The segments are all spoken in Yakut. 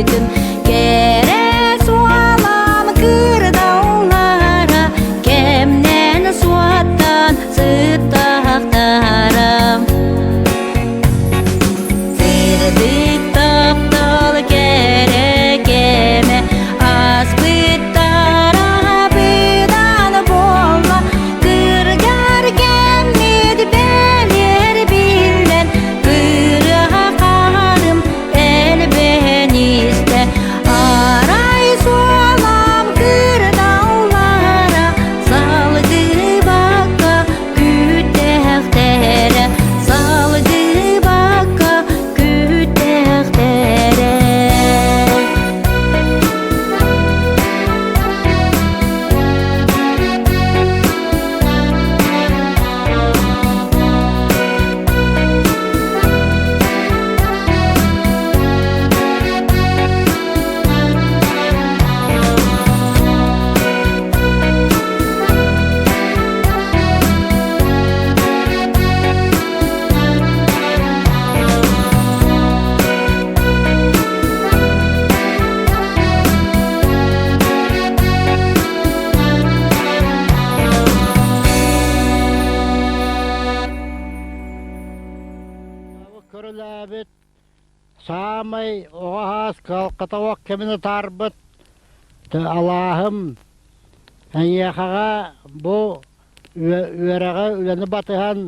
Көрбүтүм кэрэ суолам кырдаулара кэмнэн суоттан сыттахтара Сырдык таптал кэрэ кэмэ ааспыттара быдан буолла Кыргар кэммит бэлиэр биллэн кырыа ханым элбээн истэ Арай суолам кырдаулара салгыбакка күүттэхтэрэ салгыбакка күүттэхтэрэ Көрүлээбит саамай оҕо саас кыалката уох кэмин ытаарбыт алааһым эйиэхэҕэ бу үөрэҕи үлэни батыһан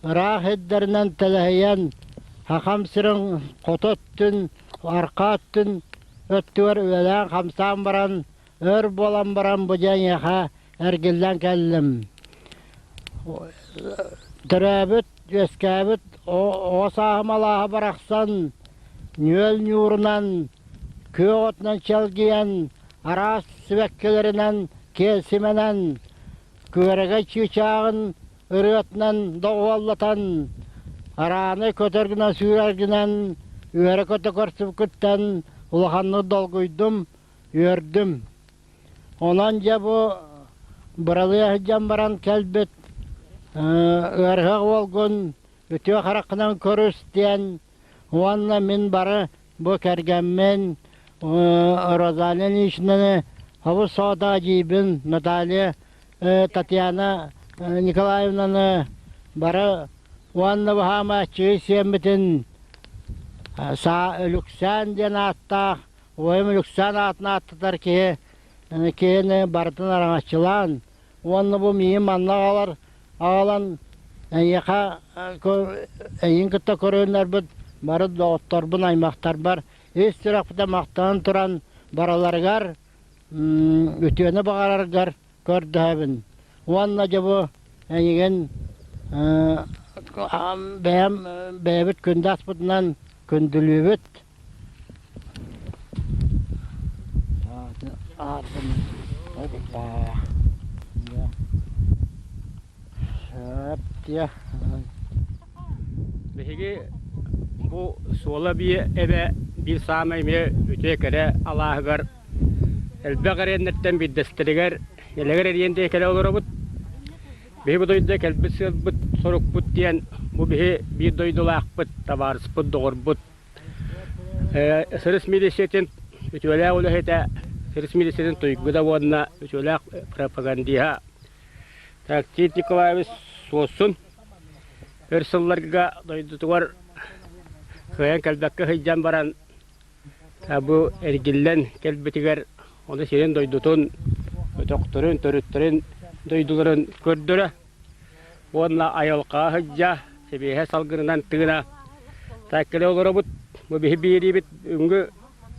ыраах сирдэринэн тэлэһийэн Сахам сирин хоту өттүн, арҕаа өттүн өттүгэр үлэлээн-хамсаан баран өр буолан баран бу дьэ эйиэхэ эргиллэн кэллим. Төрөөбүт, үөскээбит оҕо сааһым алааһа барахсан нүөл ньуурунан, күөх отунан чэлгийэн, араас сибэккилэринэн киэлсимэнэн, күөрэгэй чыычааҕын ырыатынан доҕуһуоллатан, арааны көтөр гынан сүүрэр гынан үөрэ-көтө көрсүбүккүттэн улаханнык долгуйдум, үөрдүм. Онон дьэ бу быралыа сылдьан баран кэлбит ыарыһах уолгун үтүө хараххынан көрүс диэн уонна мин бары бу кэргэммин Розалия Ильиничнаны хобус соҕотох эдьиийбин Наталья Татьяна Николаевнаны бары уонна баһаамааччы сиэммитин Өлүксээн диэн ааттаах Убайым Өлүксээн аатын ааттатар киһи киһини барытын араҥаччылаан уонна бу миигин манна аҕалар аҕалан эйиэхэ эйигин кытта көрүннэрбит бары доҕотторбун аймахтарбар ис сүрэхпитин махтанан туран бараларыгар үтүөнү баҕараргар көрдөһөбүн уонна дьэ бу эйигин бэйэм бэйэбит күндү аспытынан күндүлүүбүт. Биһиги бу Суола биэ эбэ биир саамай эмиэ үтүө кэрэ алааһыгар элбэх эриэннэртэн биирдэстэригэр Нэлэгэр эриэн диэн кэлэ олоробут. Биһи бу дойдуга кэлбит сыалбыт, сорукпут диэн бу биһи биир дойдулаахпыт, табаарыспыт, доҕорбут Сырыс милициятын үтүөлээх үлэһитэ, Сырыс милициятын туйгута уонна үтүөлээх пропагандиһа Тактит Николаевич Суосун өр сылларга дойдутугар кыайан кэлбэккэ сылдьан баран бу эргиллэн кэлбитигэр ону сирин-дойдутун, өтөхтөрүн, төрүттэрин дойдуларын көрдөрө уонна айылҕаҕа сылдьа, сибиэһэ салгынынан тыына кэлэ олоробут. Бу биһи биэриибит үҥгү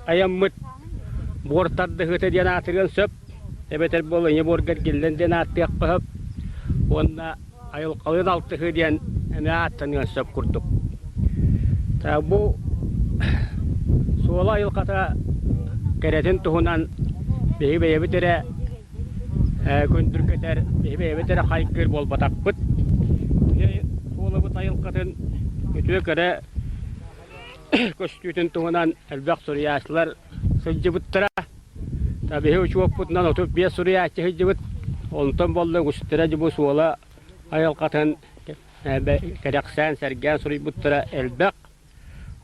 айаммыт буор тардыһыыта диэн аатырыан сөп, эбэтэр буол ийэ буорга эргиллэн диэн ааттыахха сөп уонна айылҕалыын алтыһыы диэн эмиэ ааттаныан сөп курдук. Бу суола айылҕата кэрэтин туһунан биһиги бэйэбит эрэ күндүргэтэр, биһи бэйэбит эрэ хайгыыр буолбатахпыт. Биһи суолабыт айылҕатын үтүө кэрэ көстүүтүн туһунан элбэх суруйааччылар сылдьыбыттара. Биһи учуоппутунан 35 суруйааччы сылдьыбыт. Онтон буолла үгүстэрэ дьэ бу суола айылҕатын кэрэхсээн, сэргээн суруйбуттара элбэх.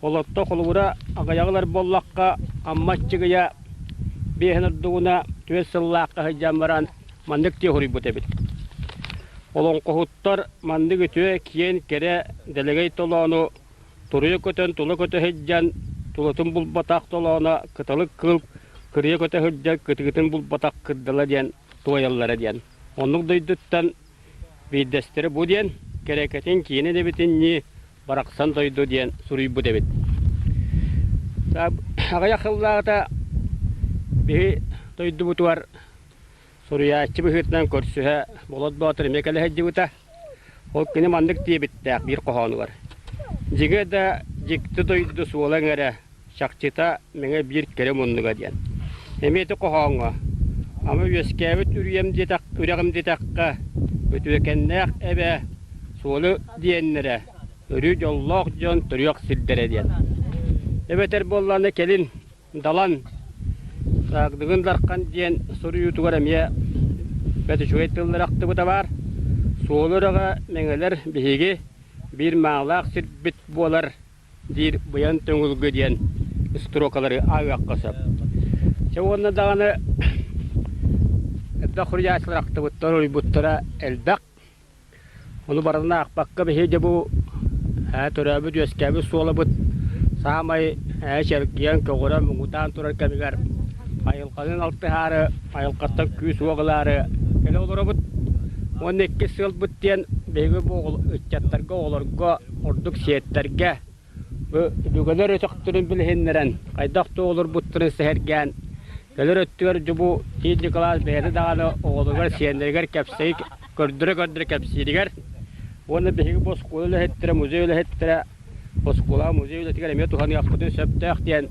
Олортон холобура аҕыйаҕылар буоллахха, Амма Аччыгыйа биэһин ордугуна түөрт сыллаахха сылдьан баран маннык диэн суруйбут эбит. Олоҥхоһуттар маннык үтүө, киэн, кэрэ, дэлэгэй толоону туруйа көтөн тула көтө сылдьан тулатын булбатах толооно кыталык кыыл кырыйа көтө сылдьан кытыытын булбатах кырдала диэн туойаллара диэн. Оннук дойдуттан биирдэстэрэ бу диэн кэрэкэтин киинин эбитин ньии барахсан дойду диэн суруйбут эбит. Аҕыйах сыллааҕыта биһи дойдубутугар суруйааччы быһыытынан көрсүһэ Болот Боотур эмиэ кэлэ сылдьыбыта. Ол кини маннык диэбиттээх биир хоһоонугар. Дьиҥэ да дьикти дойду суола эҥэрэ, чахчыта мэҥэ биир кэрэ муннуга диэн. Эмиэ ити хоһооҥҥо ама үөскээбит үрүйэм диэтэх, үрэҕим диэтэххэ, үтүөкэннээх эбэ суолу диэннэрэ, өрүү дьоллоох дьон төрүөх сирдэрэ диэн. Эбэтэр буоллаҕына кэлин Далан Дыгын Дархан диэн суруйуутугар эмиэ бэрт үчүгэй тыллары ахтыбыта баар. Суолу үрэҕэ мэҥэлэр биһиги биир маалаах сирбит буолар диир Быйан Төҥүлгү диэн строкалары ааҕыахха сөп. Чэ уонна даҕаны элбэх суруйааччылар ахтыбыттар, уруйбуттара элбэх. Ону барытын аахпакка биһиги дьэ бу төрөөбүт-үөскээбит суолабыт саамай чэлгийэн, көҕүрэн, муҥутаан турар кэмигэр айылҕалыын алтыһаары, айылҕаттан күүс-уох ылаары кэлэ олоробут. Уонна иккис сыалбыт диэн биһиги бу ыччаттарга, оҕолорго, ордук сиэттэргэ Бу өбүгэлэр өтөхтөрүн билиһиннэрэн, хайдах да олорбуттарын сэһэргээн, кэлэр өттүгэр дьубу Тиит Николаевич бэйэтэ даҕаны оҕолоругар, сиэннэригэр кэпсэи көрдөрө-көрдөрө кэпсииригэр уонна биһиги бу оскуола үлэһиттэрэ, музей үлэһиттэрэ оскуолаҕа музей үлэтигэр эмиэ туһаныахпытын сөптөөх диэн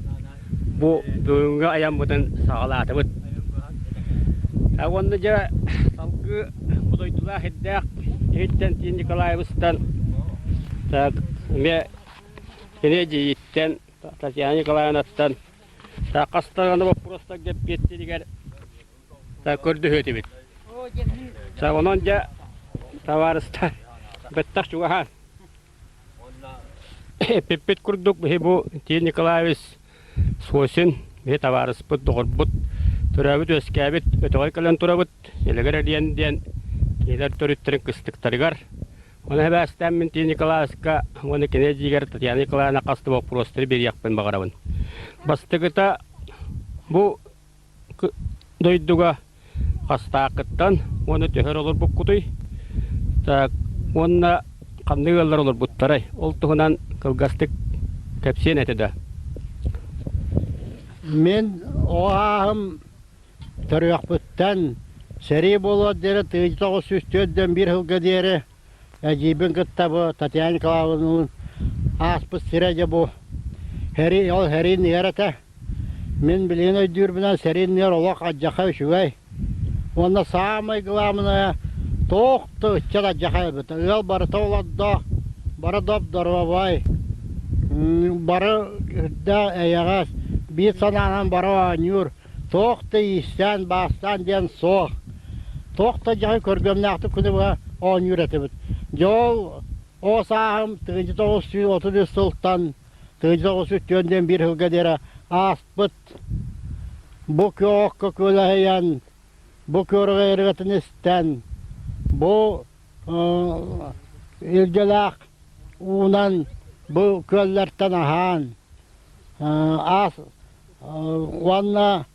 бу бүгүҥҥү айаммытын саҕалаатыбыт. Уонна дьэ салгыы бу дойдулаах ирдээх иһиттэн Тиит Николаевичтан так эмиэ кини эдьиийиттэн Татьяна Николаевнаттан так хас даҕаны боппуруостарга эппиэттииригэр так көрдөһүө этибит. Так онон дьэ табаарыстар бэттэх чугаһаан Эппиппит курдук, биһи бу Тиит Николаевич Сосин, биһи табаарыспыт, доҕорбут, төрөөбүт-үөскээбит өтөҕөр кэлэн турабыт, Илэгэр Эриэн диэн кинилэр төрүттэрин кыстыктарыгар. Ону эбээстээн мин Тиит Николаевичка уонна кини эдьиийигэр Татьяна Николаевна хас да боппуруостары биэриэхпин баҕарабын. Бастакыта бу дойдуга хастааххыттан уонна төһөр олорбуккутуй? Так, уонна ханнык ыаллар олорбуттарай? Ол туһунан кылгастык кэпсиэн этэ да. Мин оҕо ааһым төрүөхпүттэн сэрии буолуор диэри 1904 сылга диэри эдьиийбин кытта бу Татьяна Николаевналыын ааспыт сирэ дьэ бу сэрии ол сэрии иннигэр этэ. Мин билигин өйдүүрбүнэн сэрии иннигэр олох алдьархай үчүгэй. Уонна саамай главное туох да ыччат алдьархай эбит. Ыал барыта олордо, бары доп-доруобай, бары үрдээх эйэҕэс, биир санаанан бары оонньуур, туох да иистээн, баастаан диэн суох. Туох да дьаһай көргөмнөөхтүк күнү быһа оонньуур этибит. Дьэ ол оҕо сааһым 1933 сылтан 1934 диэн биир сылга диэри ааспыт. Бу күөҕүккэ күөлэһийэн, бу күөрэгэй ырыатын истэн, бу илгэлээх уунан бу күөллэртэн аһаан, аас уонна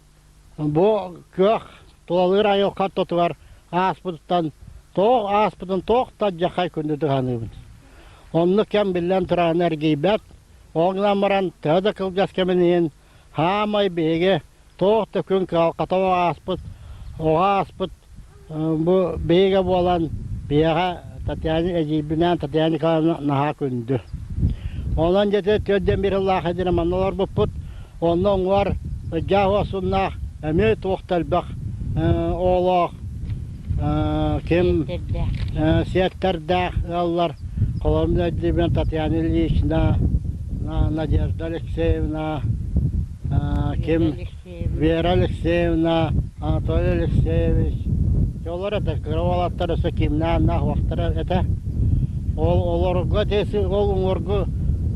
бу күөх тулалыыр айылҕа ортотугар ааспытыттан туох ааспытын туох да алдьархай күндүтүк саныыбын. Оннук кэм биллэн туран эргийбэт, ол гынан баран төһө да кылгас кэмин иһин хаамай биһиги туох да күн кыһалҕата ааспыт, оҕо ааспыт бу биһигэ буолан биһиэхэ Татьяна эдьиийбинээн Татьяна Николаевна наһаа күндү. Онон дьэ 41 сыллаах эдэрэ манна олорбуппут. Онно уҥуор ыдьаах уосуннаах эмиэ туох да элбэх оҕолоох ким сиэттэрдээх ыаллар Коломна Дмитриевна, Татьяна Ильична, Надежда Алексеевна, ким Вера Алексеевна, Анатолий Алексеевич олор этэ кыра уолаттар өссө кимнээх уохтара этэ. Ол олорго ол уҥуоргу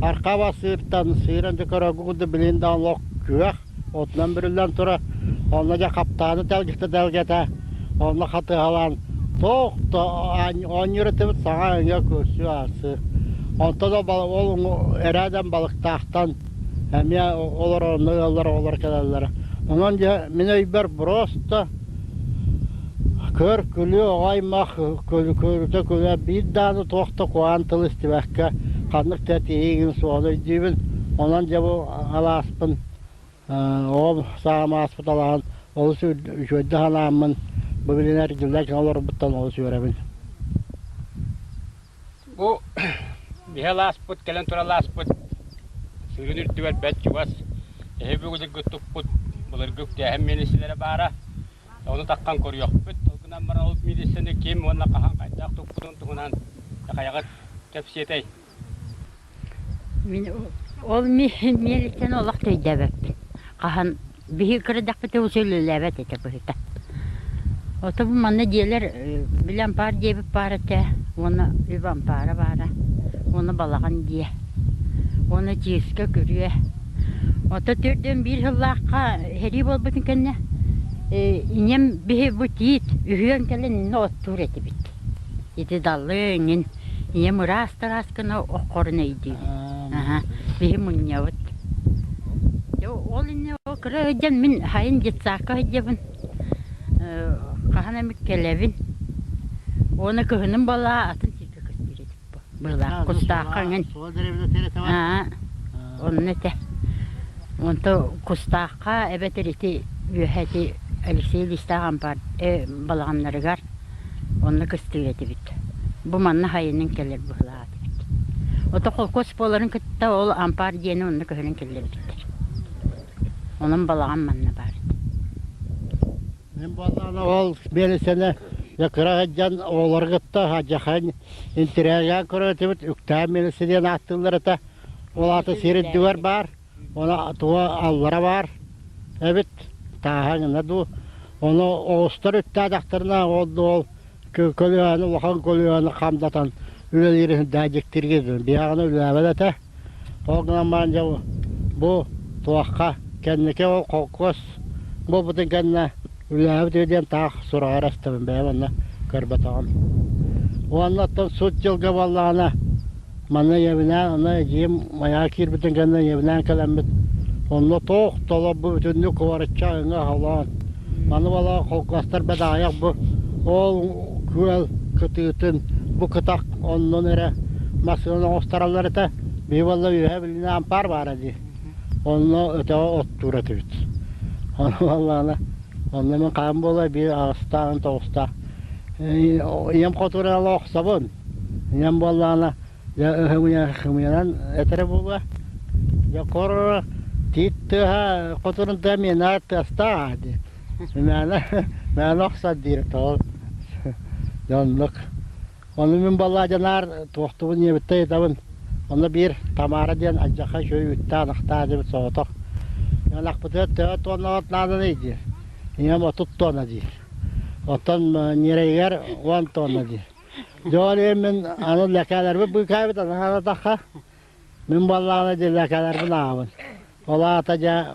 архаба сыыртан сыыран көрөргө курдук билин да олох күөх. отунан бүрүллэн турар. Онно дьэ хаптааны тэлгэтэ тэлгэтэ, онно хатыһалаан туох да оонньуур этибит саҥа өҥө көрсүү аасы. Онтон ол эрээдэн балыктаахтан эмиэ олор онно ыаллар оҕолор кэлэллэрэ. Онон дьэ мин өйбөр просто Көр-күлүү оҕо аймах көрүтэ күлэ биир даҕаны туох да куһаҕан тыл истибэккэ ханнык да тиһигин суоҕун өйдүүбүн. Онон дьэ бу алааспын оҕом саҕам ааспыт алааһын олус үчүгэйдик санааммын бу билигин эргиллэн олорбуттан олус үөрэбин. Бу биһи алааспыт, кэлэн турар алааспыт сыырын үрдүгэр бэрт чугас эһи бүгүлүргү туппут былыргы үктээһин миэлиссэлэрэ баара. Ону таххан көрүөхпүт. Ол гынан баран ол миэлиссэни ким уонна хаһан хайдах туппутун туһунан хайаҕыт кэпсиэтэй? Мин ол миэлиттэн олох төйдөөбөппүн. Хаһан биһи кырдахпыт үлэлээбэт этэ быһыта. Ото бу манна дьиэлэр били ампаар диэбит баар этэ уонна үп ампаара баара уонна балаҕан дьиэ уонна чыыска күрүө. Ото 41 сыллаахха сэрии буолбутун кэннэ ийэм биһи бу тиит үһүөн кэлэн иннэ оттуур этибит. Ити даллы иҥин ийэм ыраас-тараас гына оххорун өйдүүбүн. Аһа, биһи мунньабыт. Дьэ, ол инньэ ол кыра сылдьан мин сайын детсадка сылдьабын. Хаһан эмит кэлэбин. Уонна кыһынын балаа атын сиргэ көстүүр этик бу. Быылаах кустаахха иҥин. Аа, онно этэ. Онто кустаахха эбэтэр ити үөһэ ити Алексей Листаах ампаар балаҕаннарыгар Онно кыстыыр этибит. Бу манна хайынын кэлэр быһыылаах этибит. Ото холкуос буоларын кытта ол ампаар диэни онно көһөрөн киллэрбиттэр. Онон балаҕан манна баар этэ. Мин буоллаҕына ол биэлисэни кыра сылдьан оҕолору кытта дьахан интириэһиргээн көрөр этибит. Үктээн милиция диэн ааттыыллар этэ. Ол аата сир үрдүгэр баар. Ону туга аллара баар эбит, тааһа гына дуу. Ону оҕустар үттээтэхтэринэ ол ол көлүөһэни улахан көлүөһэни хамдатан үлэлиир иһин дьиктиргэ биһиэхэ үлэлээбэт этэ. Ол гынан баран дьэ бу туохха кэнники ол холкуос буолбутун кэннэ үлэлээбит үһү диэн таах сураҕар эстэбин бэйэм онно көрбөтөҕүм. Уонна оттон сут дьылга буоллаҕына Манна ийэбинээн, онно эдьиийим майаҕа киирбитин кэннэ ийэбинээн кэлэммит, онно туох толор бу бүтүннүү кубарычча өҥө оһолоон, маны буолан холкуостар бэт аҕыйах бу ол күөл кытыытын бу кытах оннун эрэ массыынан оҥостараллар этэ. Биһи буолла үөһэ билинэ ампаар баара дии. Онно өтөҕө оттуур этибит. Ону буоллаҕына, онно мин хаһан буолуой биир аҕыстаах, тоҕустаах ийэм хотуурун ала охсобун. Ийэм буоллаҕына, дьэ хымыйанан этэрэ буолуо. Дьэ кор тиит тыаһа хотурун тыа миэнэ тыастаах дии. Мээнэ мээнэ охсор диир тоҕо. Дьэ оннук. Ону мин буоллаа дьанаар туохтубун ийэбиттэн ыйытабын. Онно биир Тамара диэн алдьархай үчүгэй үүттээх-ынахтаах диэбит соҕотох. Ынахпытыгар төһө туонна от нааданый диир. Ийэм 30 тонна диир. Оттон ньирэйигэр 10 тонна диир. Дьон мин аны лэкээлэрбин быыкаабыт аны санаатахха мин буоллаҕына дьэ лэкээлэрбин ааҕабын. Ол аата дьэ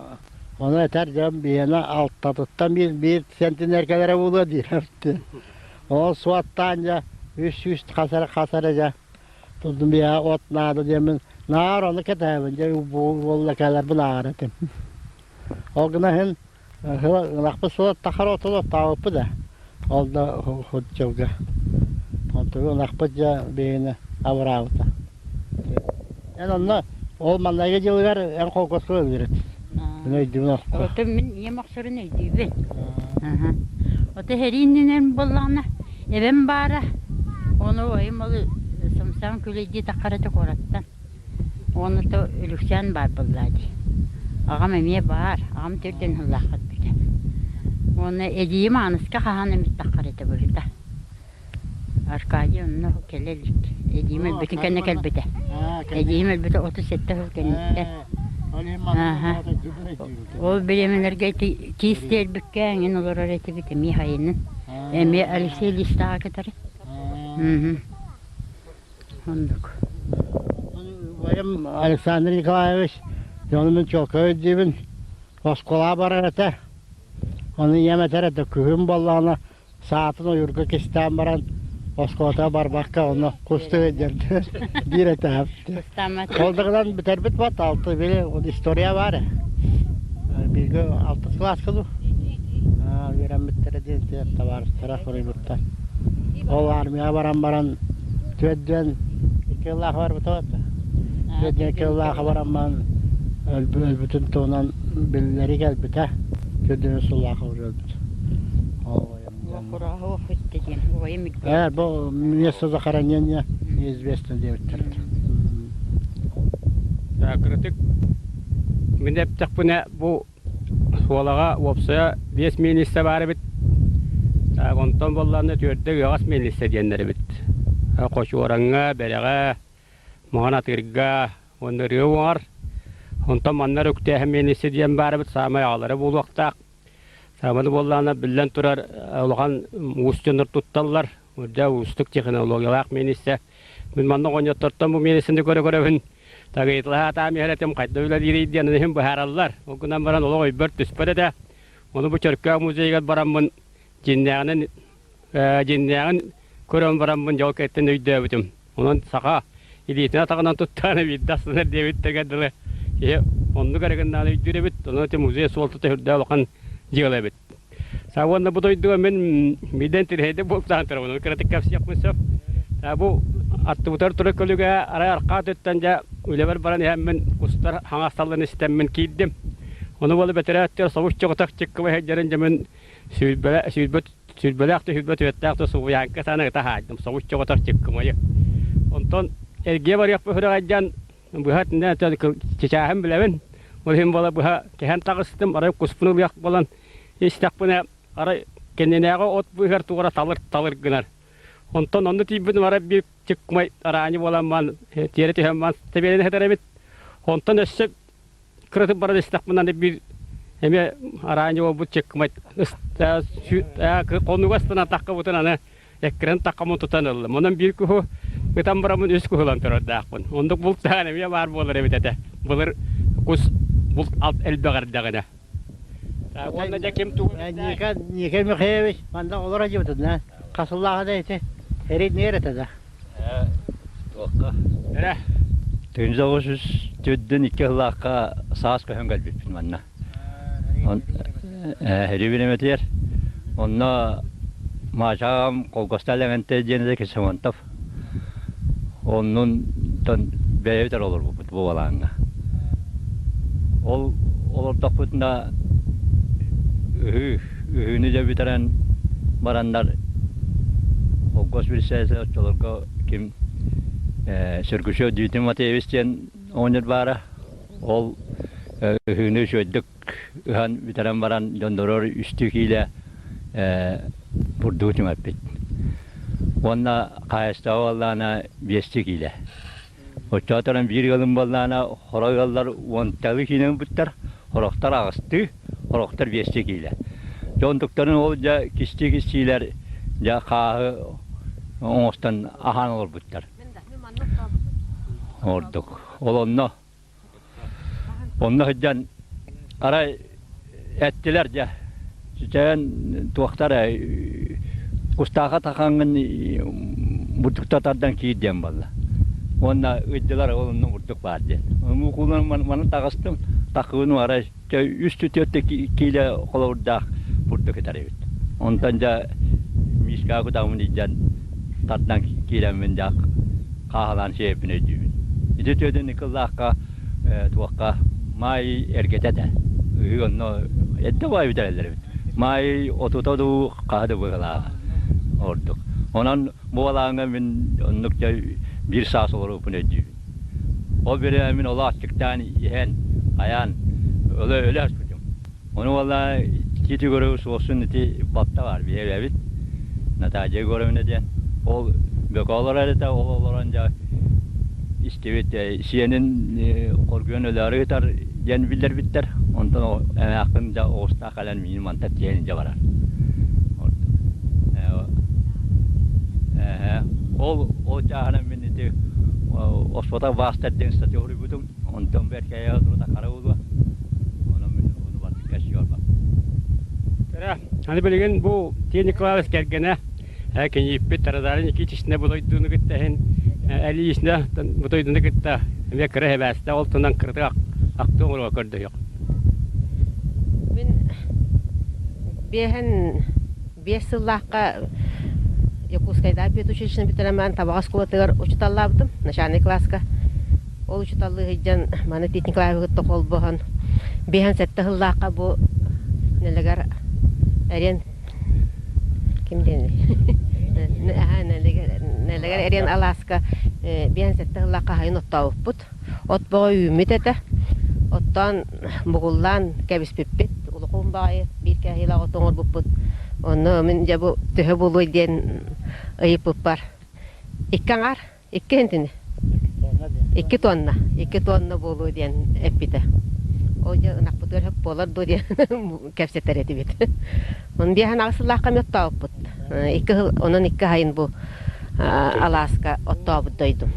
ону этэр дьон биһиэнэ алтатыттан биир биир сентинеркэлэрэ буолуо диир Ол суоттаан дьэ 300 хас эрэ хас эрэ дьэ турдум биһиэхэ от наада диэммин наар ону кэтээбин дьэ буол лэкээлэрбин ааҕар этим. Ол гына иһин Ынахпыт сыла тахар отун оттообуппут ээ. Ол да дьылга. Онтугу ынахпыт дьэ биһигини абыраабыта. Эн онно ол маннайгы дьылыгар эн холкуоска өлбүрүт. Мин өйдүүбүн охто. Ото мин ийэм охсорун өйдүүбүн. Ото сэрии иннинэн буоллаҕына эбэм баара. Ону ойум ол сымсаан күлэйдии таххар этэ куораттан. Уонна то Өлүксээн баар буоллаа дии. Аҕам эмиэ баар, аҕам төрдүн сыллааххыт бүтэ. Уонна эдьиийим Ааныска хаһан эмит таххар этэ быһыыта. Аркадий онно кэлэ илик. Эдьиийим өлбүтүн кэннэ кэлбитэ. Эдьиийим өлбүтэ 37 сыл кэнниттэн. Ол бириэмэлэргэ ити киис тиэрбиккэ эҥин олорор этибит эмиэ хайынын. Эмиэ Алексей Листааҕа кытары. Оннук. Убайым Александр Николаевич, дьонум чуолкай өйдүүбүн. Оскуолаҕа барар этэ. Ону ийэм этэр этэ, күһүн буоллаҕына саатын ойуурга кистээн баран оскуолатыгар барбакка онно кустуу диэн диир этэ. Ол да гынан бүтэрбит бат алты били история баар ээ. Бииргэ алтыс кылааска дуу үөрэммиттэрэ диэн табаарыстара суруйбуттар. Ол армияҕа баран баран түөрдүөн икки сыллаах барбыта Түөрдүөн икки сыллаах баран баран өлбүтүн туһунан биллэри кэлбитэ. Түөрдүөн сыллаах өлбүт. Ээ, бу место захоронения неизвестно диэбиттэр. Кырытык мин эптэхпинэ бу Суолаҕа уопсайа биэс миэлиссэ баар эбит. Онтон буоллаҕына түөрдэ ыаҕас миэлиссэ диэннэр эбит. Хочуораҥҥа, Бэрэҕэ, Маҥан Атыырга уонна Ырыа Уоҕар. Онтон манна эрэ үктээһин миэлиссэ диэн баар эбит, саамай аҕалара буолуохтаах. Сааманы буоллаҕына, биллэн турар, улахан уус дьоннор тутталлар. Үрдэ уустук технологиялаах миэлиссэ. Мин манна оҕонньоттортон бу миэлиссэни көрө-көрөбүн Тагыйытылаһа атаам иһэр этим хайда үлэлиирий диэн иһин быһаараллар. Ол гынан баран олох өйбөр түспэт этэ. Ону бу Чөркөөх музейыгар бараммын дьиннээҕинэн дьиннээҕин көрөн бараммын дьол кэттэн өйдөөбүтүм. Онон саха илиитин атаҕынан туттаан биирдэ астынар диэбиттэргэ дылы киһи оннук эрэ гыннаан өйдүүр эбит. Онон ити музей суолтата үрдээх улахан дьыала эбит. Уонна бу дойдуга мин биирдэн тирэйдик бултаан турабын. Кыратык кэпсиэхпин сөп. Бу аттыбытар турар көлүгэ арай архаа өттүттэн дьэ үлэбэр баран иһэммин кустар хаҥасталларын истэммин киирдим. Ону буола бэтэрээттэр собус чоҕотох чыккыбай сылдьарын дьэ мин сүүрбэлээх сүүрбэ сүүрбэлээх да сүүрбэ түөртээх да субуйааҥка сааны ыта хаайдым собус чоҕотох чыккымайы. Онтон эргийэ барыахпын сүрэҕэйдьэн Быһа чычааһын билэбин. Ол иһин буола быһа кэһэн таҕыстым, арай куспун ылыах буолан истэхпинэ, арай кэннинээҕи от быыһыгар туора талыр-талыр гынар. Онтон онно тиийбитим арай биир чыккымай араанньы буолан баран тиэрэ түһэн баран тэбиэлэнэ сытар эбит. Онтон өссө кыратык баран истэхпинэ аны биир эмиэ араанньы буолбут чыккымай хонууга ыстанан таххыбытын аны Эккирэн таххамын тутан ыллым. Онон биир куһу ытан бараммын үс куһулан турардаахпын. Оннук бултаан эмиэ баар буолар эбит этэ. Былыр кус булт алт элбэх эрдэҕинэ. Уонна дьэ ким тугу Ника Ника Михайлович манна олоро дьыбытын хасыллааҕа да ити эрин этэ да. Туохха? Эрэ. 1904 сыллаахха саас көһөн кэлбиппин манна. Ревенеметигэр онно Маачаҕам холкуостаах Лэгэнтэй диэн этэ Ксенофонтов. Оннун бэйэбит эрэ олорбуппут бу балааҥҥа. Ол олордохпутуна ыһыы, ыһыыны дьэ бүтэрэн бараннар холкуос председателэ оччолорго ким Сөргүчүө Дмитрий Матвеевич диэн оҕонньор баара. Ол ыһыыны үчүгэйдик ыһан бүтэрэн баран дьоннорор үстүү киилэ бурдугу түҥэппит. Уонна хаһаайыстыба буоллаҕына биэстии киилэ. Оччоҕо туран биир ыалым буоллаҕына хоро ыаллар уонталыы киилэ ылбыттар, сорохтор аҕыстыы, сорохтор биэстии киилэ. Дьэ онтуктарын ол дьэ кистии-кистиилэр дьэ хааһы оҥостон аһаан олорбуттар. Ордук. Ол онно Онно сылдьан арай эттилэр дьэ сүтээн туохтар кустааха тахаҥҥын бурдукта тардан киир диэн буолла. Уонна ыйдылар ол онно бурдук баар диэн. Мукулан манан таҕыстым такыыну арай үс түөрт киилэ холобурдаах бурдук ытар эбит. Онтон дьэ миискэҕэ кутаҕымын илдьэн тардан киирэммин дьэ хааһылаан сиэппин өйдүүбүн. Ити түөтүн ыкыллаахха туохха маай эргэтэ этэ. Ыһыы онно эрдэ баай бүтэрэллэр эбит. Маай отута дуу хаһа да быһылааҕа ордук. Онон бу балааҥҥа мин оннук дьэ биир саас олорууппун өйдүүбүн. Ол бириэмэ мин олох аччыктаан иһэн, хайаан өлө өлө аспытым. Ону уолла Тити Егорович суосун ити балта баар биһиэбэбит. Наталья Егоровна диэн. Ол бөкө олорор этэ, ол олорон дьэ истибит сиэнин хоргуйан өлөөрү ыытар диэн биллэрбиттэр. Онтон эмээххин дьэ оҕустаах кэлэн миин мантан тиэйэн илдьэ барар. Ол ол чааһынан мин ити Оспотох баастар диэн статья суруйбутум. Онтон бэркэйэ турута хара буолуо. Онон мин ону барда. Аны билигин бу Тия Николаевич кэргэнэ кинииппит Тарадарин Никитична бу дойдуну кытта иһин Элиисна бу дойдуну кытта эмиэ кыра эбээстэ ол тунан кыратык ахтыы оҥоруга көрдөһүөх. Мин биэһэн биэс сыллаахха Якутскайдааҕы педучилищены бүтэрэн баран Табаҕа оскуолатыгар учууталлаабытым начальнай кылааска. Ол учууталлыы сылдьан маны Тит Николаевы кытта холбоһон 57 сыллаахха бу Нэлэгэр эриэн ким диэний Нэлэгэр эриэн алааска 57 сыллаахха хаһайын оттообуппут. От бөҕө үүммүт этэ. Оттоон бугуллаан кэбиспиппит. Улахан баҕайы биир кэһиилээх от оҥорбуппут. Онно мин дьэ бу төһө буолуой диэн ыйыппыппар икки аҥаар Икки һинтини. Икки тонна. Икки тонна буолуо диэн эппитэ. Ол дьэ ынахпытыгар хөп буолар дуо диэн кэпсэтэр этибит. Он биэһэн аҕыс сыллаахха эмиэ оттообуппут. Икки сыл, онон икки сайын бу алааска оттообут дойдум.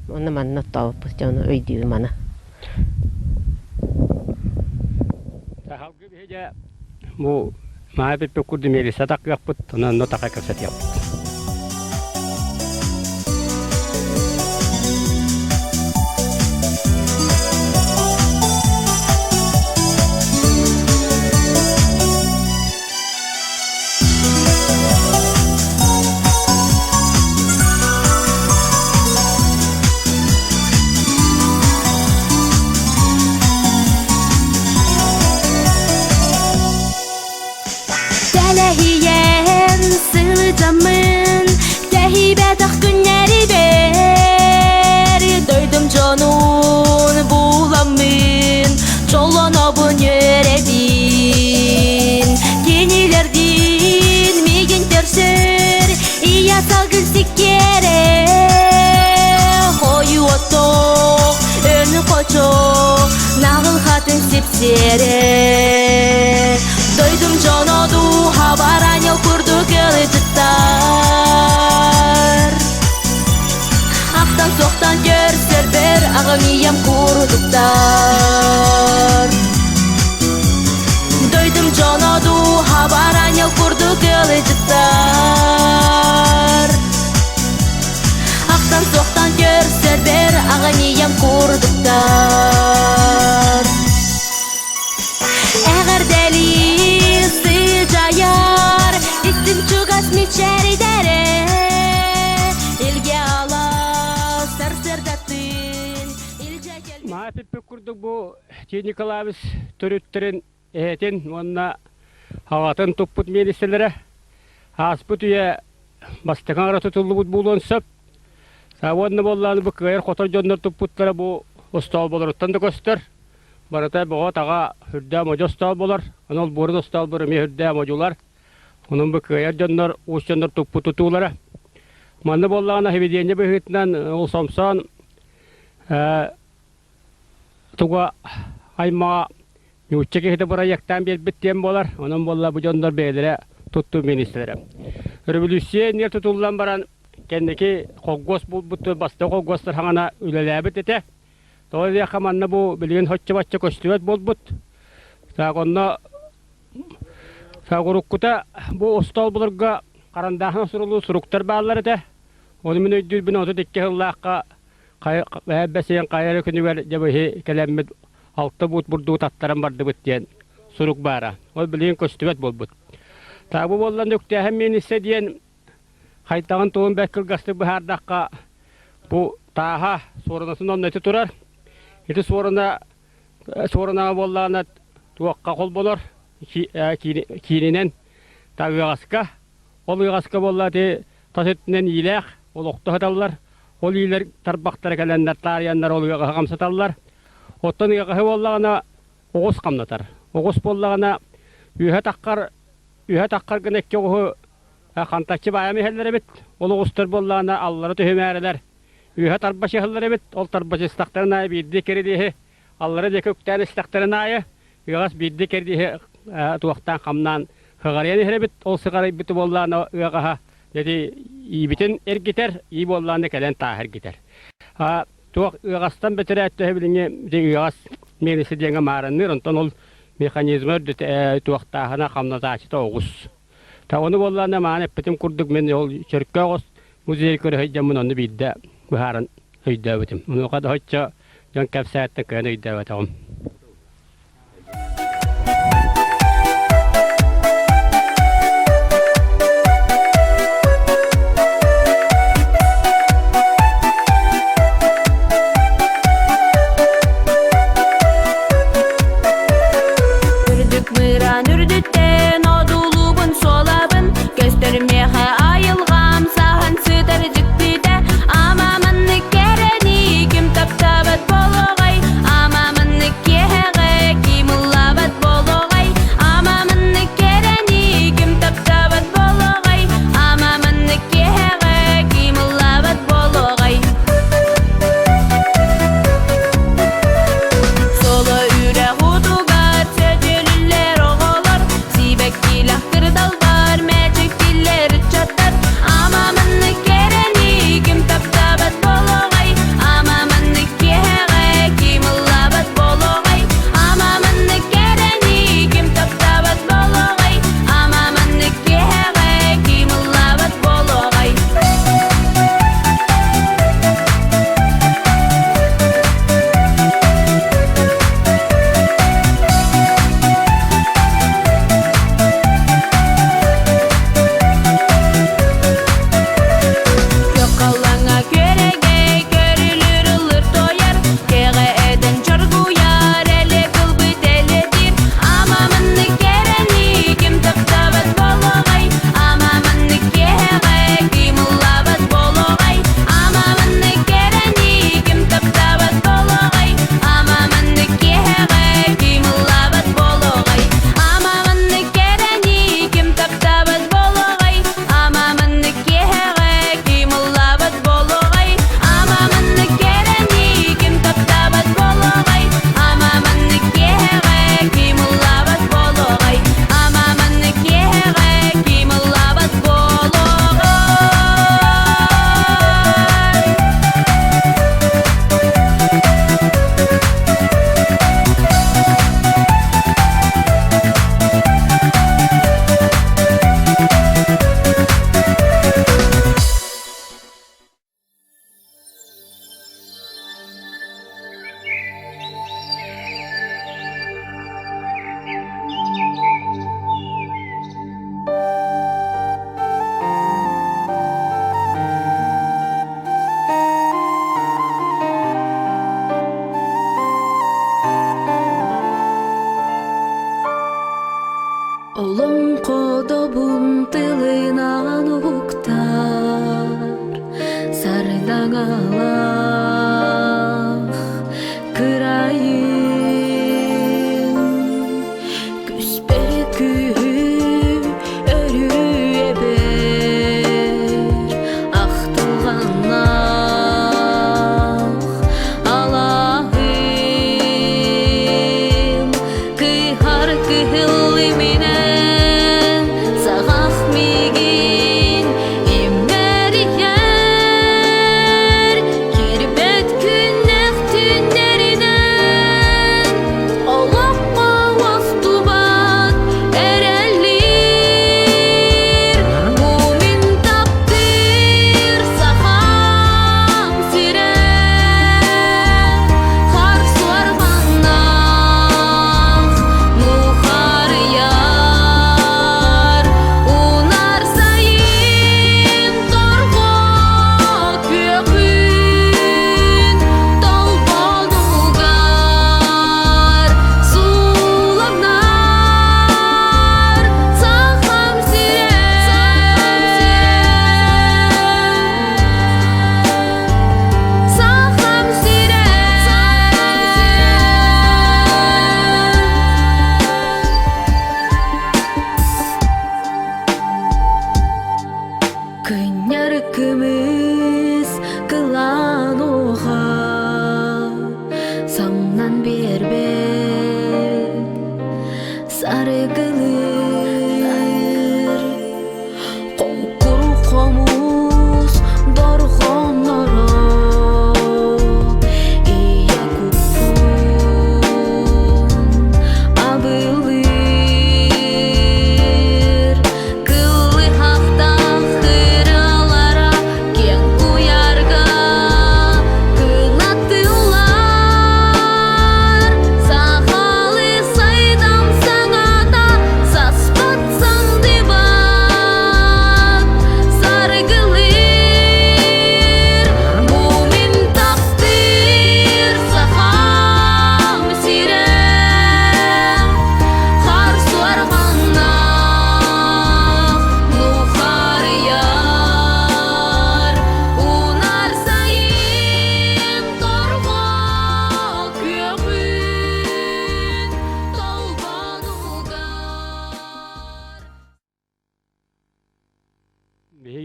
Онно манна оттообуппут, дьэ ону өйдүүбүн маны. Салгыы биһиги бу Маайа бүппүт курдук миэлиссэ такыахпыт, онон онно така кэпсэтиэхпит. Тэлэһийэн сылдьаммын тэһийбэтэх күннэрибэр Дойдум дьонун буламмын дьоллонобун үөрэбин Кинилэрдиин миигин көрсөр ийэ салгын сиккиэрэ Хойуу оттоох өн хочо наҕыл хатын сипсиэрэ Дойдум дьоно дууһа бараньыл курдук ылытыттар Ахтан-суохтан көрсөрбөр аҕам ийэм курдуктар Дойдум дьоно дууһа бараньыл курдук ылытыттар Ахтан-суохтан көрсөрбөр аҕам ийэм курдуктар Эҕэрдэлии сыдьайар истиҥ чугас мичээрдэрэ Илгэ ала сарсыардатын илдьэ кэлбит Маа эппиппит курдук бу Тит Николаевич төрүттэрин эһэтин уонна аҕатын туппут миэлиссэлэрэ ааспыт үйэ бастакы аҥара тутуллубут буолуон сөп. Уонна буоллаҕына бу кыайар-хотор дьоннор туппуттара бу остоолболоруттан да көстөр. Барыта бөҕө-таҕа үрдээх модьу остоол буолар. Аны олбуорун остоолбор эмиэ үрдээх модьулар. Онон бу кыайар дьоннор, уус дьоннор туппут тутуулара. Манна буоллаҕына сибидиэнньэ быһыытынан ол сомсоон туга аймаҕа нуучча киһитэ бырайыактаан биэрбит диэн буолар. Онон буолла бу дьоннор бэйэлэрэ туттуу министрэ. Революция иннигэр тутуллан баран кэнники холкуос булбут бастакы холкуостар хаҥана үлэлээбит этэ. Тоҕо диэххэ манна бу билигин соччо-бачча көстүбэт буолбут. Так онно уруккута бу остуолбаларга харандааһынан суруллуу суруктар бааллар этэ. Ону мин өйдүүрбүн 32 сыллаахха бэсиэн хайа эрэ күнүгэр дьэ быһи кэлэммит алта буут бурдугу таттаран бардыбыт диэн сурук баара. Ол билигин көстүбэт буолбут. Таабы буоллан үктээһин миэнисэ диэн хайдаҕын тугун бэрт кылгастык быһаардахха бу тааһа суорунасын онно ити турар. Ити суоруна суорунаҕа буоллаҕына туохха холбонор киининэн та ыаҕаска ол ыаҕаска буолла ити тас өттүнэн иилээх олохто сыталлар. Ол иилэр тарбахтара кэлэннэр таарыйаннар ол ыаҕаһы хамсаталлар. Оттон ыаҕаһы буоллаҕына оҕус хамнатар. Оҕус буоллаҕына үөһэ таххар үөһэ таххар гына икки оҕуһу хантаччы баайан иһэллэр эбит. Ол оҕустар буоллаҕына аллара түһүмээрилэр үөһэ тарбачыһаллар эбит. Ол тарбачыстахтарын аайы биирдии кэридиэһи аллара диэки үктээн истэхтэрин аайы ыаҕас биирдии кэрдииһи туохтаан хамнаан сыҕарыйан иһэр эбит. Ол сыҕарыйбыт буоллаҕына ыаҕаһа ити иибитин эргитэр, ии буоллаҕына кэлэн тааһы эргитэр. Туох ыаҕастан бэтэрээт төһө билиҥҥи ити ыаҕас. миэлинсэ диэҥҥэ маарынныыр, онтон ол механизма үрдүтэ туохтааһына хамнатааччыта оҕус. Та ону буоллаҕына мааны эппитим курдук мин ол чөркөөх оҕус музей көрө сылдьаммын онну биирдэ быһааран өйдөөбүтүм. Онуоха да оччо дьон кэпсээттэн кыайан өйдөөбөтөҕүм. Үрдүк мыраан үрдүттэн одуулуубун суолабын Көстөр миэхэ айылҕам саһан сытар дьиктитэ Ама маннык кэрэни ким таптаабат буолуоҕай Ама маннык.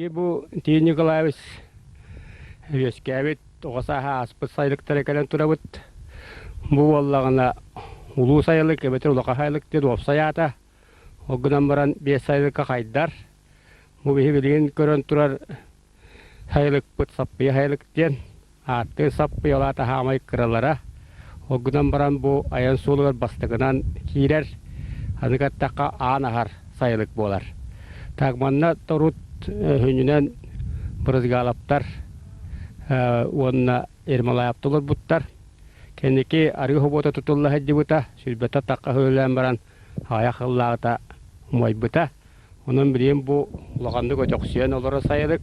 Биһи бу Тиит Николаевич үөскээбит оҕо сааһа ааспыт сайылыктара кэлэн турабыт. Бу буоллаҕына улуу сайылык эбэтэр улахан сайылык диэн уопсай аата. Ол гынан баран биэс сайылыкка хайдар. Бу биһи билигин көрөн турар сайылыкпыт Саппыйа сайылык диэн. Ааттыын саппыйалаата хаамай кыралара. Ол гынан баран бу айан суолугар бастакынан киирэр, аны каттахха аан аһар сайылык буолар. Так манна торут хүнүнэн Брызгалаптар уонна Ермолаевтар олорбуттар. Кэнники арыы хобуота тутулла сылдьыбыта, сүлбэтэ тахха үлэлээн баран аҕыйах сыллааҕыта умайбыта. Онон билигин бу улаханнык өтөхсүйэн олорор сайылык.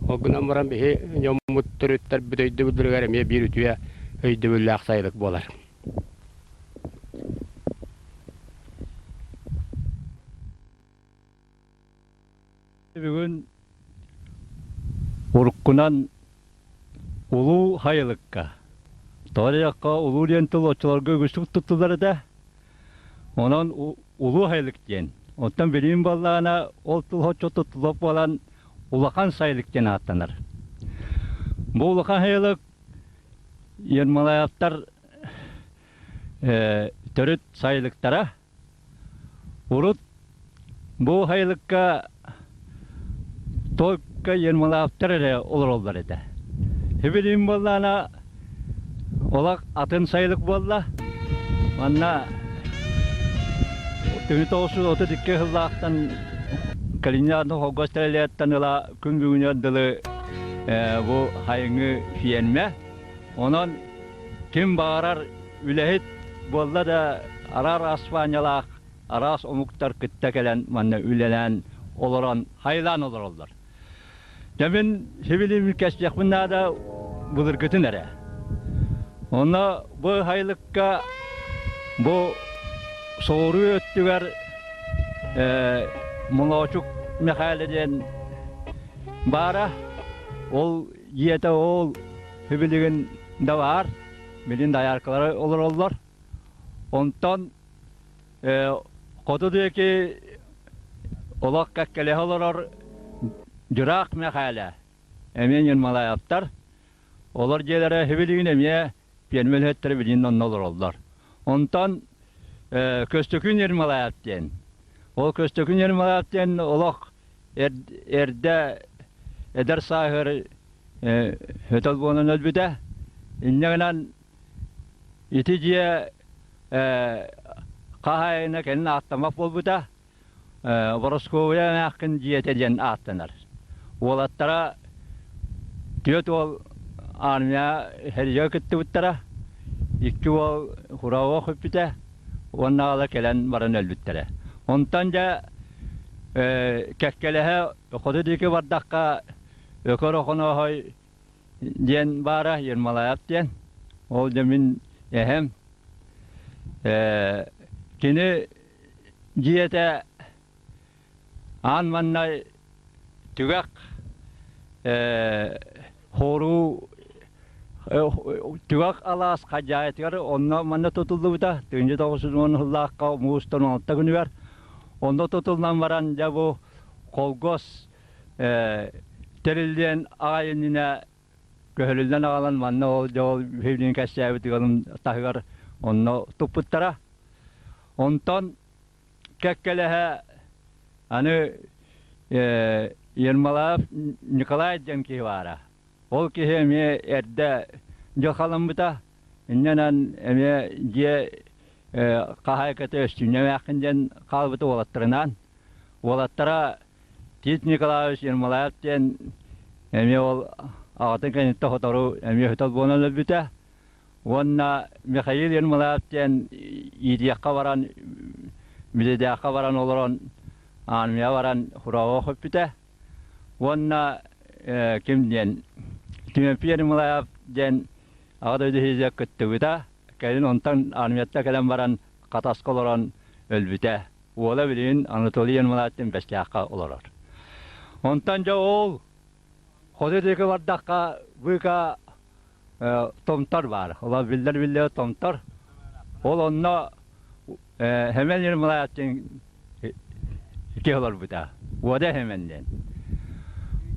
Ол гынан баран биһи дьоммут төрүттэрбит өйдөбүллэригэр эмиэ биир үтүө өйдөбүллээх сайылык буолар. Бүгүн уруккунан Улуу Хайылыкка, тоҕо диэтэххэ улуу диэн тыл оччолорго үгүстүк туттуллар этэ. Онон Улуу Хайылык диэн. Оттон билигин буоллаҕына ол тыл соччо туттуллубат буолан Улахан Сайылык диэн ааттанар. Бу Улахан Хайылык Ермолаевтар төрүт сайылыктара. Урут бу сайылыкка только Ермолаевтар эрэ олороллор этэ. Билигин буоллаҕына олох атын сайылык буолла. Манна 1932 сыллаахтан Калининград холкуос тэрилиэттэн ыла күн бүгүнүгэр дылы бу сайыҥҥы фиэрмэ. Онон ким баҕарар үлэһит буолла да араас аспаанньалаах араас омуктар кытта кэлэн манна үлэлээн олорон хайылаан олороллор. Дьэ мин сибилим кэсиэхпин наада былыргытын эрэ. Онно бу хайылыкка бу соҕуруу өттүгэр Молоочук Мэхээлэ диэн баара. Ол дьиэтэ ол билигин да баар. Билин дояркалары олороллор. Онтон хоту диэки олох кэккэлэһэ олорор Дьураах Мэхээлэ эмиэ Ньырмалаевтар. Олор дьиэлэрэ билигин эмиэ пиэрмэ үлэһиттэрэ билигин онно олороллор. Онтон Көстөкүүн Ермолаев диэн. Ол Көстөкүүн Ермолаев диэн олох эрдэ эдэр сааһыгар өтөл буолан өлбүтэ. Инньэ гынан ити дьиэ хаһаайына кэлин ааттаммат буолбута. Боросковая эмээххин дьиэтэ диэн ааттанар. Уолаттара түөрт уол армия сэриигэ кыттыбыттара. Икки уол Хураҕа көппүтэ уонна аҕала кэлэн баран өлбүттэрэ. Онтон дьэ кэккэлэһэ хоту диэки бардахха Өкөр Охонооһой диэн баара, Ермолаев диэн. Ол дьэ мин эһэм. Кини дьиэтэ аан маннай түгэх хоруу түгэх алаас хадьаайытыгар онно манна тутуллубута 1910 сыллаахха муустан алта күнүгэр онно тутуллан баран дьэ бу холгос тэриллиэн аҕай иннинэ көһөрүллэн аҕалан манна ол дьэ ол үһүнүн кэссээбит ыалым таһыгар онно туппуттара. Онтон кэккэлэһэ аны Ермолаев Николай диэн киһи баара. Ол киһи эмиэ эрдэ дьылхаламмыта. Инньэнэн эмиэ дьиэ хаһаайката Өстүүнньэ эмээххин диэн хаалбыта уолаттарынаан. Уолаттара Тит Николаевич Ермолаев диэн эмиэ ол аҕатын кэнниттэн сотору эмиэ өтөл буолан өлбүтэ. Уонна Михаил Ермолаев диэн иитиэххэ баран, Билидээххэ баран олорон, армия баран Хураҕа көппүтэ. Уонна ким диэн Тимофей Ермолаев диэн Аҕа дойду иһигэр кыттыбыта. Кэлин онтон армияттан кэлэн баран Хатаска олорон өлбүтэ. Уола билигин Анатолий Ермолаевтыын Бэстээххэ олорор. Онтон дьэ ол хоту диэки бардахха быыка томтор баар. Ола биллэр-биллэр томтор. Ол онно Хэмэн Ермолаевтыын киһи олорбута. Уода Хэмэн диэн.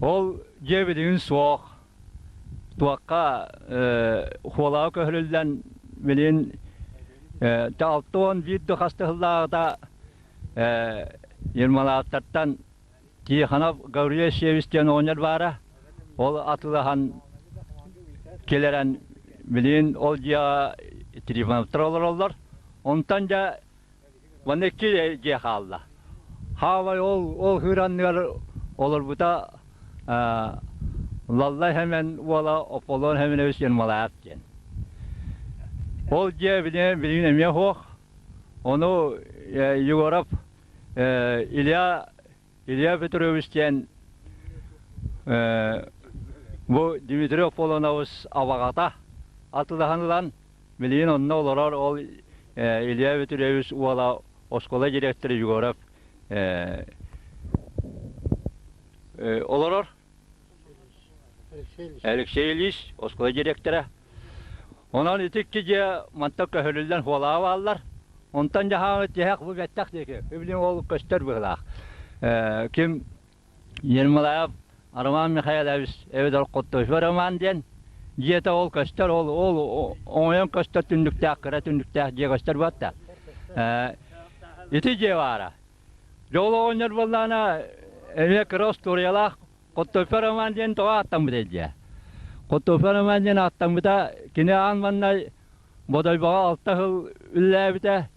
Ол дьиэ билигин суох. Туохха хуолаҕа көһөрүллэн билигин 61 да хас да сыллааҕыта Ермолаевтартан Тихонов Гаврил Алексеевич диэн оҕонньор баара. Ол атыылаһан кэлэрэн билигин ол дьиэҕэ Трифоновтар олороллор. Онтон дьэ Манна икки дьиэ хаалла. Хаалай ол ол хыыр анныгар олорбута Лаллай Хэмэн уола Аполлон Хэмэнович Ермолаев диэн. Ол дьиэ билигин билигин эмиэ суох. Ону Егоров Илья Илья Петрович диэн бу Дмитрий Аполлонович абаҕата атылаһан ылан Билигин онно олорор ол Илья Петрович уола оскуола директора Егоров олорор. Алексей Ильич оскуола директора. Онон ити икки дьиэ мантан көһөрүллэн хуолаҕа бааллар. Онтон дьаһааҥы тиһэх бу бэттэх диэки. Билигин ол көстөр быһыылаах. Ким Ермолаев Роман Михайлович эбэтэр Хоттофер Роман диэн дьиэтэ ол көстөр, ол ол оҥойон көстөр түннүктээх, кыра түннүктээх дьиэ көстөр буолта. Ити дьиэ баара. Дьол оҕонньор буоллаҕына эмиэ кыра остуоруйалаах Хоттофер Роман диэн тоҕо ааттаммытай дьиэ. Хоттофер Роман диэн ааттаммыта кини аан манна Бодойбоҕо алта сыл үлэлээбитэ.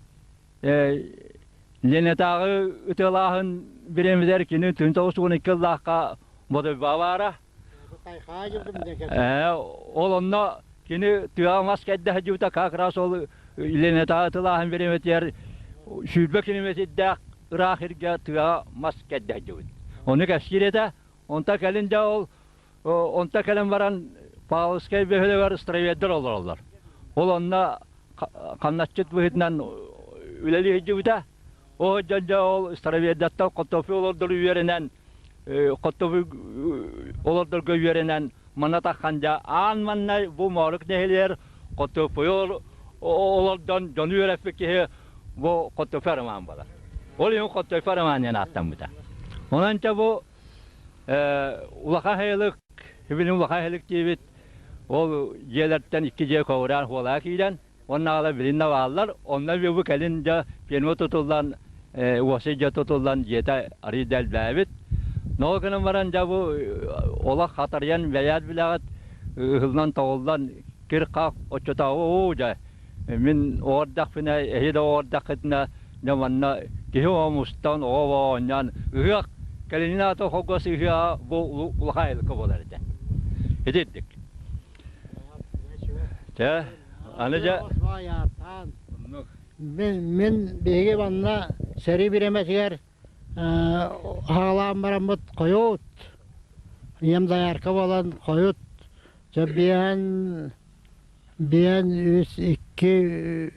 Ленатааҕы ытыалааһын бириэмэтигэр кини 1912 сыллаахха Бодойбоҕо баара. Ол онно кини тыаҕа мас кэрдэ сылдьыбыта как раз ол Ленатааҕы ытылааһын бириэмэтигэр 20 километрдээх ыраах иргэ тыаҕа мас кэрдэ сылдьыбыт. Ону кэпсиир этэ. Онто кэлин дьэ ол онто кэлэн баран Павловскай бөһүөлэгэр строеведдэр олороллор. Ол онно хамначчыт быһыытынан үлэлии сылдьыбыта. Ол дьон дьэ ол старовердаттан хортуоппуй олордору үөрэнэн, хортуоппуй олордорго үөрэнэн манна таххан дьэ аан манна бу Моорук нэһилиэгэр хортуоппуйу олордон дьону үөрэппит киһи бу Хортуоппуй Роман буолар. Ол иһин Хортуоппуй Роман диэн ааттаммыта. Онон дьэ бу улахан сайылык, билин улахан сайылык диэбит Ол дьиэлэртэн икки дьиэ көҕүрээн хуолаа киирэн, уонна билин да бааллар. Онно бу кэлин дьэ пианимо тутуллан, уопсай дьиэ тутуллан дьиэтэ арыый да элбээбит. Ноо гынан баран дьэ бу олох хатарыйан бэйээт билэҕит, ыһыллан-тоҕуллан кир-хах оччотооҕу уу дьэ мин оҕордахпына, эһи да оҕордаххытына дьэ манна киһи оҕо мустан, оҕо оонньоон ыһыах кэлинин аата холкуос ыһыаҕа бу улахан айылыкка буолар этэ. Итирдик. Чэ, аны дьэ Мин, мин биһиги манна сэрии бириэмэтигэр аҕалаан бараммыт хойут, ийэм доярка буолан хойут, чэ биэһэн Биэн үс икки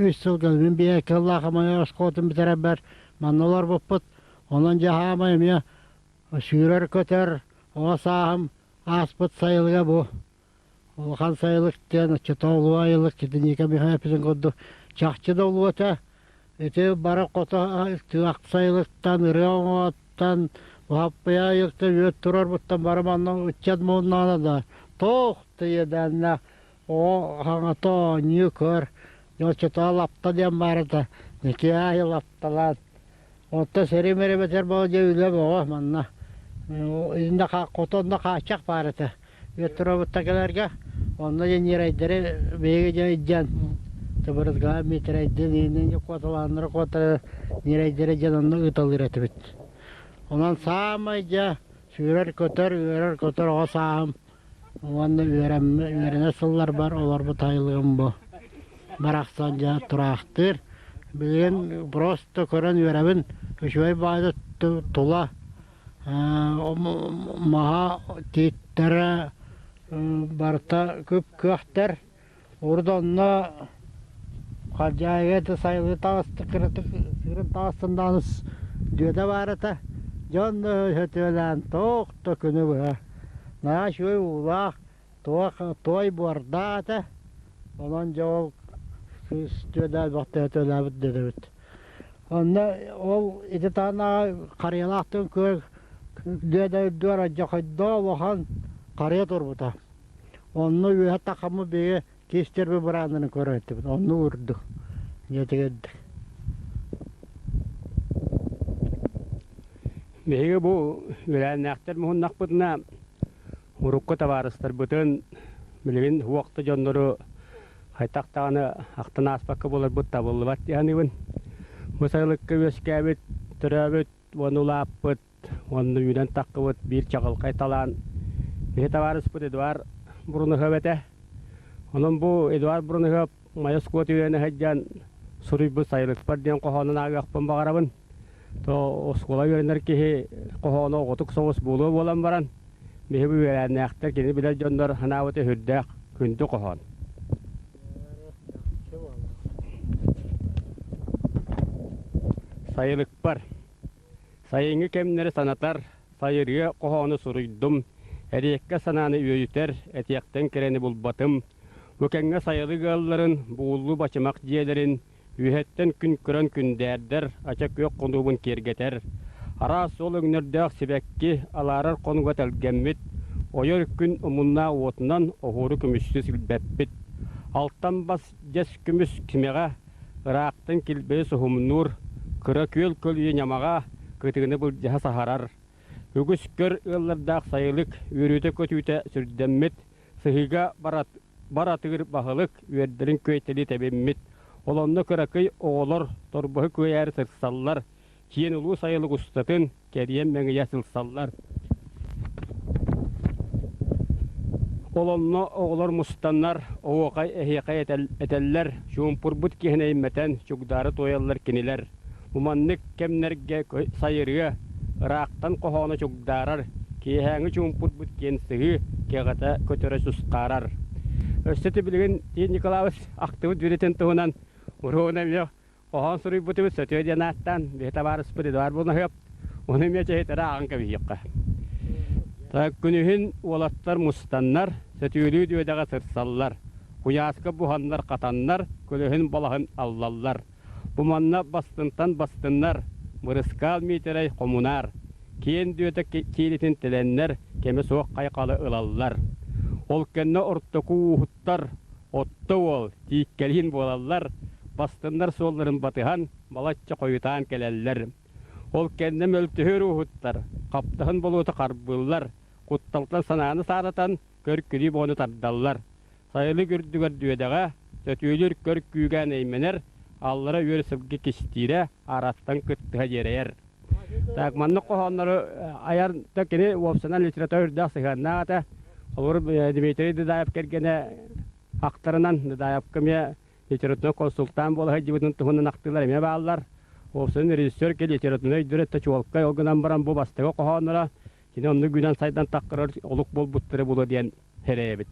үс сылга мин биэ кыллаах амайа оскуолатын бүтэрэрбэр манна олорбуппут. Онон дьаһаамай эмиэ сүүрэр-көтөр оҕо сааһым ааспыт сайылыга бу. Улахан сайылык диэн оччотооҕу улуу айылык Китиника Михайловичын курдук чахчы да улуу этэ. Ити бары хото тыах сайылыктан, ырыа оҥооттон, уһаппыйа айылыкта үөт турарбыттан бары манна ыччат мууннаана да туох да иэдээннээх оҕо хаҥата оонньуу көр оччотоо лапта диэн баар этэ Никиай лапталаан онто сэрим эрэбэтэр буола дьэ үлэ бөҕө манна иннэ хото онно хааччах баар этэ үөт турабытта кэлэргэ онно дьэ ньирэйдэри биһиги дьэ илдьэн тыбырытгаа миитэрэйдин иинин куоталааннара куотара ньирэйдэри дьэн онно ыыталыыр этибит онон саамай дьэ сүүрэр-көтөр үөрэр-көтөр оҕо сааһым уонна үөрэнэ сылларбар олорбут айылыгым бу барахсан дьэ тураахтыыр билигин просто көрөн үөрэбин үчүгэй баҕайы тула маһа тииттэрэ барыта күп-күөхтэр урут онно Халдьаайыга да сайылыы таҕыста кыратык сыырын таҕыстан даҕаны дүөдэ баар этэ дьон сөтүөлээн туох да күнү быһа наһаа үчүгэй уулаах туох туой буордаах этэ онон дьэ ол кыыс дүөдэ элбэхтэ сөтүөлээбит диэтэбит Онно ол ити таһынааҕы Харыйалаахтан күөл Дүөдэ үрдүгэр алдьархайдаах улахан харыйа турбута. Онно үөһэ тахаммыт биһиги киистэрбит бырааннарын көрөн этибит. Онно уурдук. Дьиэтигэрдик. Биһиги бу үөлээннээхтэр муһуннахпытына урукку табаарыстарбытын билигин уохта дьоннору хайдах даҕаны ахтан ааспакка буоларбыт табыллыбат дии саныыбын. Бу сайылыкка үөскээбит, төрөөбүт уонна улааппыт уонна үүнэн таххыбыт биир чаҕылхай талаан биһи табаарыспыт Эдуард Буруныһов этэ. Онон бу Эдуард Буруныһов Майа оскуолата үөрэнэ сылдьан суруйбут «Сайылыкпар» диэн хоһоонун ааҕыахпын баҕарабын. То оскуола үөрэнэр киһи хоһооно оҕотук соҕус буолуо буолан баран, биһи бу үөрэннээхтэр, кини билэр дьоннор санаабыта сүрдээх күндү хоһоон. Сайылыкпар Сайыҥҥы кэмнэри санатар, сайырыа хоһоону суруйдум, эриэккэ санааны үөйүтэр, этиэхтэн кэрэни булбатым. Бу кэмҥэ сайылык ыалларын, бууллуу бачымах дьиэлэрин, үөһэттэн күн көрөн күндээрдэр, ача күөх хонуубун киэргэтэр. Араас суол өҥнөрдөөх сибэкки алаарар хонуга тэлгэммит, ойор күн омуннаах уотунан оһуору көмүстүү силбэппит. Алтан бас дьэс көмүс кимэҕэ Ыраахтан килбэйи суһумнуур, кыра күөл көлүйэ ньамаҕа кытыыны былдьаһа саһарар. Үгүс көр ыаллардаах сайылык үөрүүтэ-көтүүтэ сүрдэммит, сыһыыга баратыыр баһылык үөрдэрин күөйтэлии тэбиммит. Ол онно кыракый оҕолор торбоһу күөйээри сырсаллар, киэн улуу сайылык устатын кэрийэн мэҥийэ сылсаллар. Ол онно оҕолор мустаннар, оһуохай эһиэхэй этэллэр, чуумпурбут киһини эймэтэн чугдаары туойаллар кинилэр. Уманнык кэмнэргэ сайырыа, ыраахтан хоһооно чугдаарар, киэһээҥи чуумпурбут киэн сыһыы кэҕэтэ көтөрө сусхаарар. Өссө билигин Тиит Николаевич ахтыбыт бүрүтүн туһунан уруона эмиэ Хоһоон суруйбутубут Сөтүө диэн ааттаан, биһи табаарыспыт Эдуард Бунаһыап, ону эмиэ чэһитэрэ ааҕан кэбиһиэххэ. Күнүһүн уолаттар мустаннар, сөтүөлүү дүөдэҕэ сырсаллар, куйааска буһаннар-хатаннар, көлөһүн балаһын аллаллар. Бу манна бастынтан бастыннар, Мырыскаал Миитэрэй хомунаар, киэн дүөдэ киилитин тэлэннэр, кэмэ суох хайҕалы ылаллар. Ол кэннэ ортоку ууһуттар, Отто уол, тииккэлиин буолаллар, бастыннар суолларын батыһан, балачча хойутаан кэлэллэр. Ол кэннэ мөлтөһөр ууһуттар, хаптаһын болуота харбыыллар, кутталтан санааны сааратан, көр-күлүү буону тардаллар. Сайылык үрдүгэр дүөдэҕэ, сөтүөлүүр көр күүгээн эймэнэр, аллара үөр сылгы кистиирэ, араттан кыттыһа дьиэрэйэр. Так, маннык хоһооннору айар да кини уопсанан литература үрдээх сыһыаннаах этэ. Холобур, Дмитрий Дыдаев кэргэнэ ахтарынан Дыдаевка эмиэ литературнай консультант буола сылдьыбытын туһунан ахтыылар эмиэ бааллар. Уопсайынан режиссер ки литературнай өйдөрө өттө чуолкай, ол гынан баран бу бастакы хоһоонноро кини оннук гынан сайдан таххарар олук буолбуттара буолуо диэн сэрэйэбит.